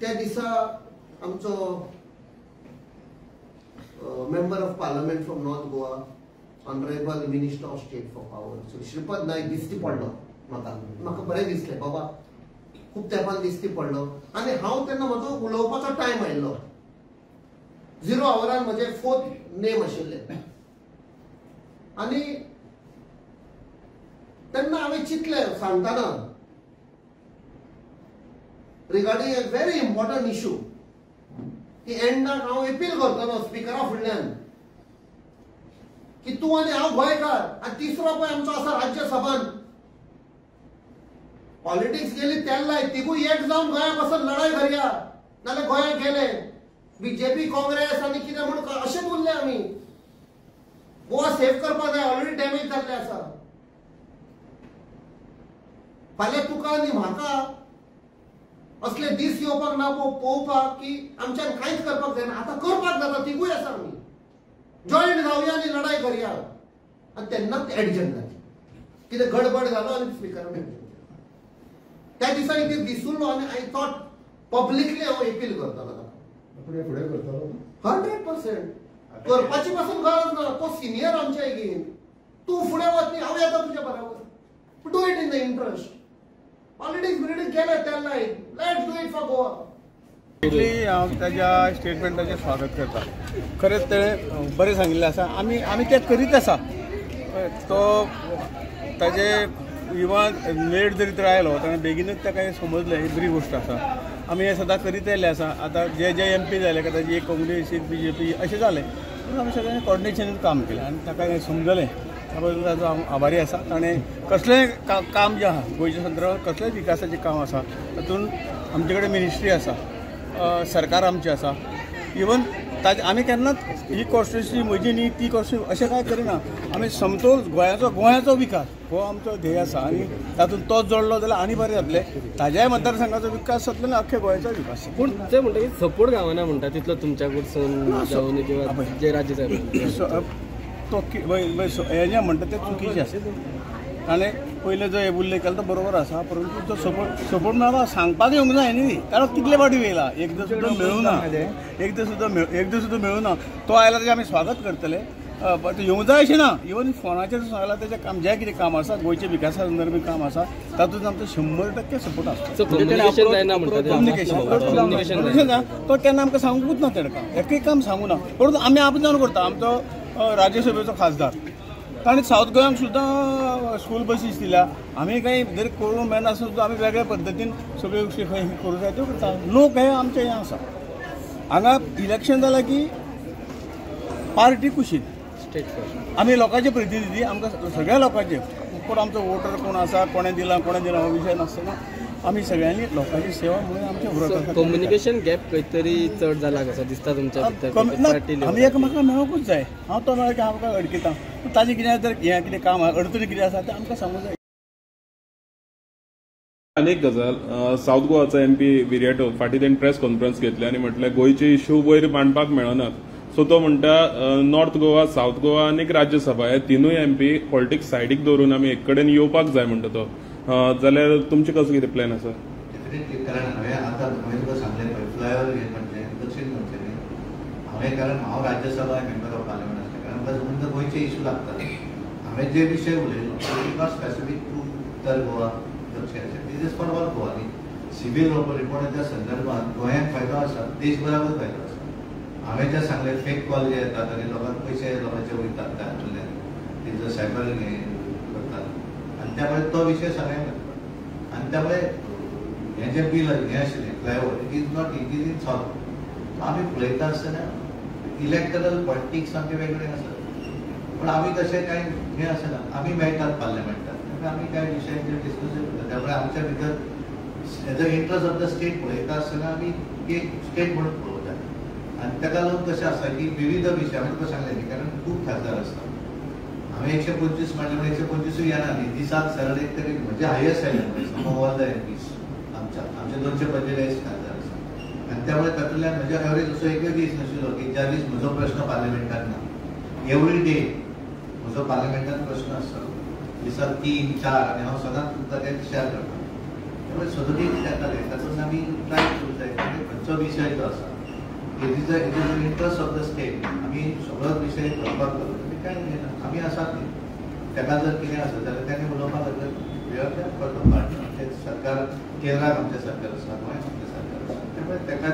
त्या दिसा आमचो member of parliament from North Goa, honourable minister of state for power Shripad Naik दिश्टी पडलो म्हाका. म्हाका बरें दिसलें बाबा, खूब तेंपान दिश्टी पडलो. आनी हांव तेन्ना म्हजो उलोवपाचो टायम आयिल्लो, 0 आवरान म्हजें 4th name आशिल्लें. आनी तेन्ना हांवें चिंतलें सांगतना regarding a very important issue की एंडाक हांव अपील करतलो स्पिकरा फुडल्यान की तूं आनी हांव गोंयकार आनी तिसरो पळय आमचो आसा राज्यसभान. पॉलिटिक्स गेली तेल लाय, तिगूय एक जावन गोंया पासून लढाय करया, नाल्यार गोंया गेले बीजेपी काँग्रेस आनी कितें म्हूण अशें उरले आमी. गोवा सेव करपाक जाय, ऑलरेडी डॅमेज जाल्लें आसा. फाल्यां तुका आनी म्हाका असले दीस येवपाक ना पळोवपाक की आमच्यान कांयच करपाक जायना. आतां करपाक जाता, तिगूय आसा आमी, जॉयंट जावया आनी लढाय करया. आनी तेन्नाच एडजन जालें, कितें गडबड जालो आनी स्पिकरान एडजन. त्या दिसा एक दिसुल्लो आनी I thought publicly हांव अपील करतालो ताका. फुडें करतालो 100% करपाची पासून गरज ना. तो सिनियर आमच्या हेगीन, तूं फुडें वच न्ही, हांव येता तुज्या बराबर. Do it in the interest. Politics बिलिटिक्स गेले तेल लाय, let's do it for Goa. हांव ताज्या स्टेटमेंटाचें स्वागत करता. खरेंच तेणें बरें सांगिल्लें आसा. आमी आमी तें करीत आसा. तो ताजे इवन लेट जरी तर आयलो ताणें बेगीनूच ताका हें समजलें, ही बरी गोश्ट आसा. आमी हें सदां करीत आयिल्लें आसा. आतां जे जे एम पी जाले काय ताजी एक काँग्रेस एक बी जे पी अशें जालें, पूण आमी सगळ्यांनी कॉर्डिनेशनान काम केलें आनी ताका हें समजलें. त्या बद्दल ताजो हांव आभारी आसा. ताणें कसलेंय काम जें आसा गोंयच्या संदर्भात, कसलेंय विकासाचें काम आसा तातूंत आमचे कडेन मिनिस्ट्री आसा, सरकार आमचें आसा. इवन ताजे आमी केन्नाच ही कॉन्स्टिट्युन्सी म्हजी न्ही ती कॉन्स्टिट्युन्सी अशें कांय करिना. आमी समतोल गोंयाचो गोंयाचो विकास हो आमचो ध्येय आसा आनी तातूंत तो जोडलो जाल्यार आनी बरें जातलें. ताज्याय मतदारसंघाचो विकास जातलो आनी अख्ख्या गोंयाचो विकास. पूण ते म्हणटा की सपोर्ट गावना म्हणटा तितलो तुमच्या कडसून जावन किंवा जे राज्य सरकार तो हें जें म्हणटा तें चुकीचें आसा. ताणें पयलें जो उल्लेख केलो तो बरोबर आसा, परंतु तो सपोर्ट मेळपा सांगपाक येवंक जाय न्ही. कारण कितले फावटी येयला, एकदां सुद्दां मेळूं ना, एकदां सुद्दां मेळूं ना. तो आयला तेजें आमी स्वागत करतले, येवंक जाय अशें ना. इवन फोनाचेर सांगला तेजें काम जें कितें काम आसा गोंयच्या विकासा संदर्भी काम आसा तातूंत आमचो 100% सपोर्ट आसता. कम्युनिकेशन तो केन्ना आमकां सांगूंकूच ना, तेणें काम एकूय काम सांगूं ना. परंतु आमी आपूण जावन करता. आमचो राज्यसभेचो खासदार ताणें सावथ गोंयांक सुद्दां स्कूल बसीस दिल्या. आमी कांय जरी करूंक मेळना सुद्दां आमी वेगळ्या पद्दतीन सगळ्यो गोश्टी खंय करूं जाय त्यो करता. लोक हे आमचे हें आसा. हांगा इलेक्शन जालें की पार्टी कुशीन, आमी लोकांचे प्रतिनिधी, आमकां सगळ्या लोकांचे, कोण आमचो वोटर कोण आसा, कोणें दिला कोणें दिला हो विशय नासतना आमी सगळ्यांनी लोकांची सेवा म्हणून आमचें व्रत आसा. कम्युनिकेशन गॅप खंय तरी चड जाला कसो दिसता तुमच्या भितर? आमी एकामेकांक मेळोंकूच जाय. हांव तो मेळ्ळो की हांव काय अडकिता, पूण ताजें कितें जर हें कितें काम आसा, अडचणी कितें आसा तें आमकां सांगूंक जाय. आनी एक गजाल, सावथ गोवाचो एम पी विरियाटो फाटीं तेणी प्रेस कॉन्फरन्स घेतली आनी म्हटलें गोंयचे इश्यू वयर मांडपाक मेळनात. सो तो म्हणटा नॉर्थ गोवा, सावथ गोवा आनी राज्यसभा हे तिनूय एम पी पॉलिटिक्स सायडीक दवरून आमी एक कडेन येवपाक जाय म्हणटा तो. जाल्यार तुमचें कसो कितें प्लॅन आसा? डेफिनेटली, कारण हांवें आतां हांवें तुका सांगलें पळय फ्लायओवर हें म्हणचें दक्षीण गोंयचें न्ही. हांवें कारण हांव राज्यसभा मेंबर ऑफ पार्लमेंट आसलें, कारण म्हाका समज गोंयचे इशू लागताले. हांवें जे विशय उलयलो it is not specific to Uttar Goa दक्षीण, it is for all Goa न्ही. सिवील रिपोर्टाच्या संदर्भात गोंयांक फायदो आसा, देशभराकूच फायदो आसा. हांवें जें सांगलें फेक कॉल जे येतात आनी लोकांक पयशे लोकांचे वयतात तातूंतल्यान तेजो सायबर करतात आनी त्यामुळे तो विशय सगळ्यांक. आनी त्यामुळे हें जें बील हें आशिल्लें flyover, it is not, it is in south. आमी पळयता आसतना इलेक्टरल पॉलिटिक्स आमचें वेगळें आसा, पूण आमी तशें कांय हें आसना. आमी मेळटात पार्लमेंटात, त्यामुळे आमी कांय विशयांचेर डिस्कशन करता. त्यामुळे आमच्या भितर as a interest of the state पळयता आसतना आमी एक स्टेट म्हणून पळोवता. आनी ताका लागून कशें आसा की विविध विशय हांवें तुका सांगलें न्ही, कारण खूब खासदार आसता. हांवें 125 मांडलें म्हणून 125 येना न्ही. दिसाक सरळ एक तरी म्हणजे हायस्ट आयलें among all the M Ps आमच्या आमचे 245 खासदार आसा. आनी त्यामुळे तातूंतल्यान म्हज्या एवरेज असो एकूय दीस नाशिल्लो की ज्या दीस म्हजो प्रश्न पार्लमेंटान ना. एवरी डे म्हजो पार्लमेंटान प्रश्न आसता, दिसाक 3 4, आनी हांव सदांच तुमकां तें शेअर करता. त्यामुळे सदोदीत जातालें तातूंत आमी ट्राय करूंक जाय. विशय जो आसा it is it is interest of the state. आमी सगळोच विशय धरपाक लागलो आनी कांय ना, आमी आसात न्ही. ताका जर कितें आसा जाल्यार ताणें उलोवपाक लागले we are there for the party. आमचें सरकार केंद्राक आमचें सरकार आसा, गोंयांत आमचें सरकार आसा, त्यामुळे ताका